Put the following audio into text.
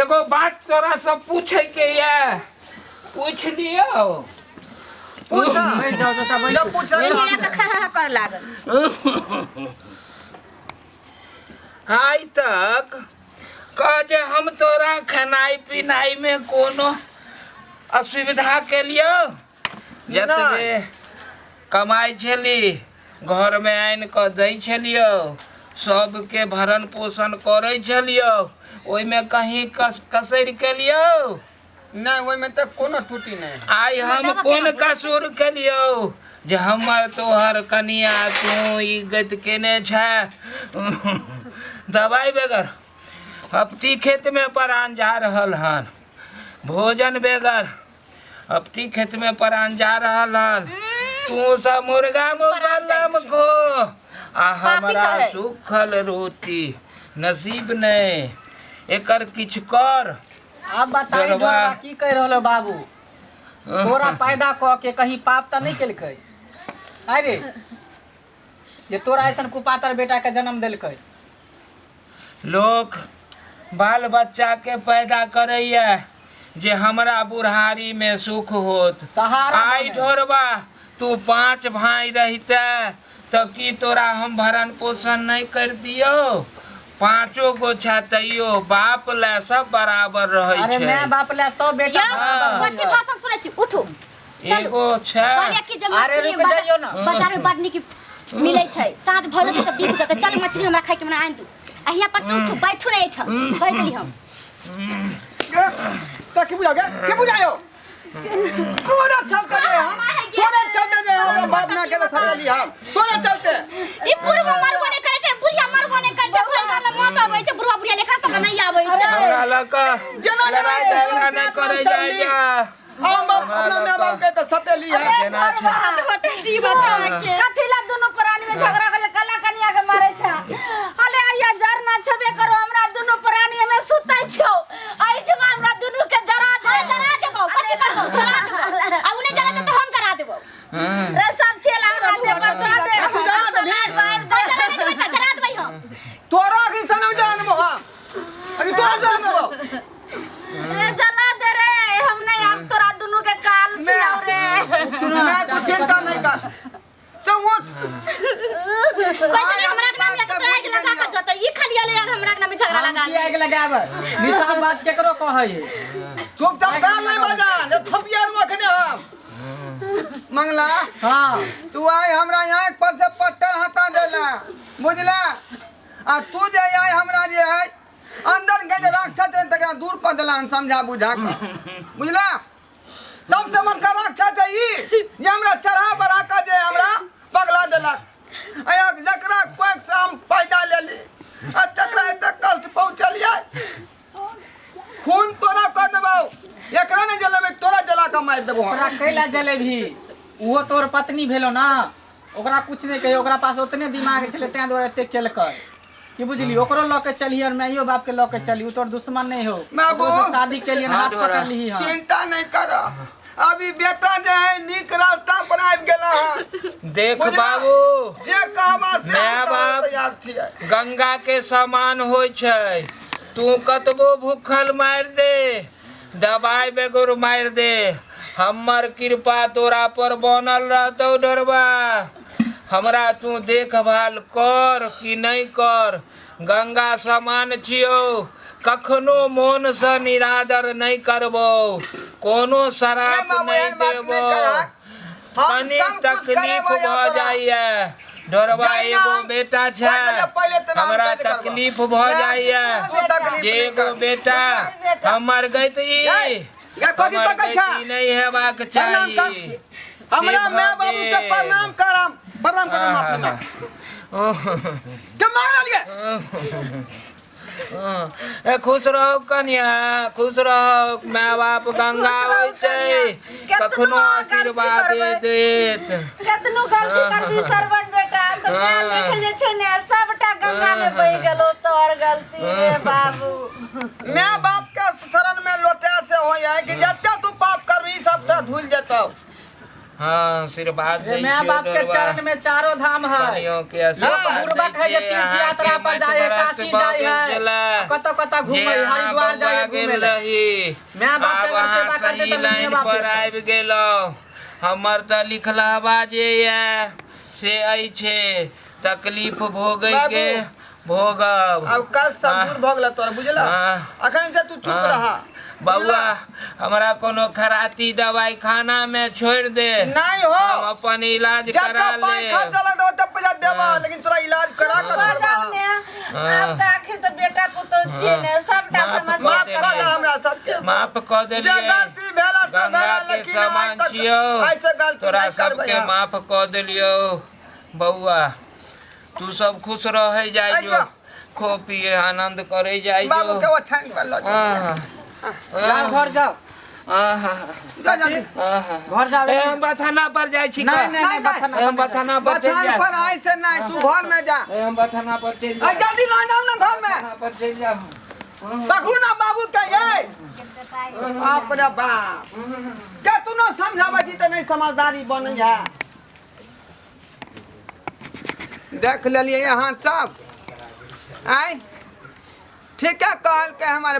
एगो बात तोरा से पूछे के ये पूछ लियो। पूछा। बैठ जाओ चाचा, बैठ। जब पूछा एही तो लए कऽ खा खा कर लागल। आइ तक कह जे हम तोरा खेनाइ पिनाइ में कोनो असुविधा के लियो? जतबे कमाइ छली घरमे आनि कऽ दै छलियौ, सबके भरण पोषण करै छलियौ, ओहिमे कहीं कसरि केलियौ? नहि, ओहिमे तऽ कोनो त्रुटि नहि। आइ हम कोन कसूर केलियौ जे हमर तोहर कनिया तू ई गति केने छै? दबाइ बेगर अपटी खेतमे परान जा रहल हन, भोजन बेगर अपटी खेतमे परान जा रहल हन, तू सब मुर्गा मुसलम को आ हमरा सूखल रोटी नसीब नहि। एकर किछु कर। आब बताई डोरबा। डोरबा की कहि रहल बाबू, तोरा पैदा कऽ के कहीं पाप तऽ नहि केलकै? अरे जे तोरा ऐसन कुपातर बेटा के जन्म देलकै। लोक बाल बच्चा के पैदा करैया जे हमरा बुढ़ारी में सुख होत, सहारा आई बने। ढोरबा, तू 5 भाई रहिते तऽ की तोरा हम भरण पोषण नहीं कर दियो? 5 गो छै तैयो बाप ले सब बराबर रहै अरे छै। My बाप ले सब बेटा यौ, बराबर कथी रहै। भाषण सुनै छी? उठू, चलू। एगो छै। कहलियै कि जे अरे मछली रुक जाइयो ना। बाजार में बड नीक मिलै छै, साँझ भऽ जेतै तऽ बिक जेतै। चल, मछली हमरा खाइके मन, आनि दू। आ हियाँ पर से उठू, बैठू ने एहिठाम, कहि देली हम। तऽ की बुझा गेल? की बुझायो? तोरा चलते जे हम, तोरा चलते जे हम अपना बाप माय के सटली हम तोरा चलते। ई बुढ़वा मरबो नहि करै छै, बुढ़िया मरबो नहि करै छै। भरि गाममे मौत अबै छै, बुढ़वा बुढ़िया लेखा सब नहि आबै छै। हमरा लऽ कऽ जेना जेना लड़ाइ झगड़ा नहि करै जाइ जा। हम बाप अपना माय बाप के तऽ सटेली है। जेना छै। कथी ला दुनू प्राणी में झगड़ा करे, कला कनिया के मारे छै? अरे आइया जरना छबे करो, हमरा दुनू प्राणी में सुतै छौ, एहिठमा हमरा दुनू के जरा दे। हाँ, जरा देबौ। कथी करबौ? जरा देबौ। आ उ नहि जरा देतौ, हम जरा देबौ। रे सब छेला हमरा दे पर दऽ दे। तू जरा देबही? हाँ, जरा नहि देबै तऽ जरा देबै हम। तोरा की सनम जरा देबो हम, अरे तोरा जरा देबो। रे जला दे रे, हम नहीं आब तोरा दुनू के काल छियौ रे। मैं तू चिंता नहीं कर, तू उठ। कहै छलै हमरा अंगना में तऽ आगि लगा कऽ जतै, ई खाली अलै हमरा अंगना में झगड़ा लगा। हम की आगि लगाबै? निशा बात केकरो कहै है? चुपचाप गाल नहीं बजा ने थपिया रखने हम। मंगला। हाँ। तू आय हमरा यहाँ पर से पत्थर हटा देला, बुझला? आ तू जे आय हमरा जे है अंदर के जे राक्षस है तकरा दूर कऽ देला हन समझा बुझा कऽ, बुझला? सबसे बड़का राक्षस है ई जे हमरा चढ़ा बढ़ा कऽ जे हमरा पगला देलक। आ जकरा कोख से हम पैदा लेली आ तकरा एते कष्ट पहुँचलियै। खून तोरा कऽ देबौ, एकरा नहि जलेबै, तोरा जला कऽ मारि देबौ हम। तोरा कैला जलेबही? ओहो तोर पत्नी भेलो ना, ओकरा कुछ नहि कहियो। ओकरा पास ओतने दिमाग छलै तें दुआरे एते केलकै, की बुझली? ओकरो लऽ के चलिहे और माइयो बाप के लऽ के चली। उ तोर दुश्मन नहीं हो। बाबू। ओकरो से शादी के लिए हाँ, हाथ डोरा। पकड़ लीही। हाँ, चिंता नहीं कर, अभी बेटा जे है नीक रास्ता पर आबि गेला है। देख बुझला? बाबू, जे कहबा से माय हम करऽ बाप तैयार छियै। गंगा के समान होइ छै, तू कतबो भूखल मारि दे, दबाइ बेगुर मारि दे, हमर कृपा तोरा पर बनल रहतौ। डरबा, हमरा तू देखभाल कर कि नहि कर, गंगा समान छियौ, कखनो मोनसँ निरादर नहि करबौ, कोनो नहि शराप बाबू, नहि एहन बात नहि देबौ। करहक। हम कनी सब कुछ तकलीफ करेबै भऽ तोरा। जाइए ढोरबा, जहिना एगो हम बेटा छै, ओहि से पहिले तेना हम हमरा कैद करबौ। तकलीफ भऽ जाइए तू तकलीफ जे नहि एगो कर। बेटा हमर गैत ई ये, ये कथी हमर तकै गैत छह? ई नहि हेबाक प्रणाम कर। चाही। हमरा से माय भऽ बाबू के गेल। प्रणाम करम, प्रणाम करम अपने माँ के मांग रहलियै। ए खुश रहो कन्या, खुश रहो। माय बाप गंगा खुश रहू होइ छै, कन्या। केतनो कखनो अहाँ गलती आशीर्वाद करबै। देत। केतनो गलती करबी सरवन बेटा, तऽ माय लेखे जे छै ने सबटा गंगा में बहि गेलो तोहर गलती रे बाबू। माय बाप के शरण में लोटे से होय है कि जते तू पाप करबी सब तऽ धुल जेतौ। हाँ, आशीर्वाद रे दै my छियौ बाप के डोरबा। चरण में चारो धाम है। कनियो के आशीर्वाद बुढ़बा दै है जे छियै, तीर्थ यात्रा अहाँके पर जाइ है, मत काशी व्रत भऽ जाइ गेल है, छलै। कतऽ कतऽ जे घूमै है, अहाँ हरिद्वार जाइ बौआ है गेल घूमै लए। रही my बाप के आब अगर अहाँ सेवा करतै सही तऽ माय लाइन बाप पर देतै। आबि गेलहुँ। हमर तऽ लिखलहबा जे यऽ से अछि, तकलीफ भोगै के भोगब। आब कल सब दूर भऽ गेल तोरा, बुझला? हाँ। अखन से तू चुप हाँ। रहा। बौआ, हमरा कोनो खराती दवाई खाना में छोड़ दे। नहीं हो। हम अपन इलाज जब करा तक पाँच ले। खर्चा लग ओते पैसा देबा, लेकिन तोरा इलाज करा के भऽ छोड़बा। जाउ ने। आब तऽ आखिर तऽ बेटा पुतहु छियै ने, सबटा माफ समस्या माफ कऽ कऽ दे हमरा सबके। माफ कऽ जे देलियै। गलती भेला से गंगा भेला, के लेकिन आइ समान तक छियौ। ऐसे गलती तोरा नहीं करबै सबके हम। माफ कऽ देलियौ। बौआ, तू सब खुश रहै जाइ जो, आइ जो। खो पिए आनंद करै जाइ जो। बाबू के ओछाइन पर लऽ जाउ। आहा, जाओ घर जाओ। आहा, जा जल्दी। आहा। घर जाओ। ए, हम बथाना पर जाइ छी। नहीं का? नहीं नहीं, बथाना ए, हम बथाना पर चलि बथान जायब। पर आइ से नहीं, तू घर में जा। ए, हम बथाना पर चलि आ जायब। जल्दी लऽ जाउ ना घर में। बथाना पर चलि जायब। पकड़ू ना बाबू के, ये बाप रे बाप, के तू ना समझाबै छी तऽ नहीं समझदारी बनै है। देख लेलियै अहाँ सब आइ, ठीके कहलकै हमर।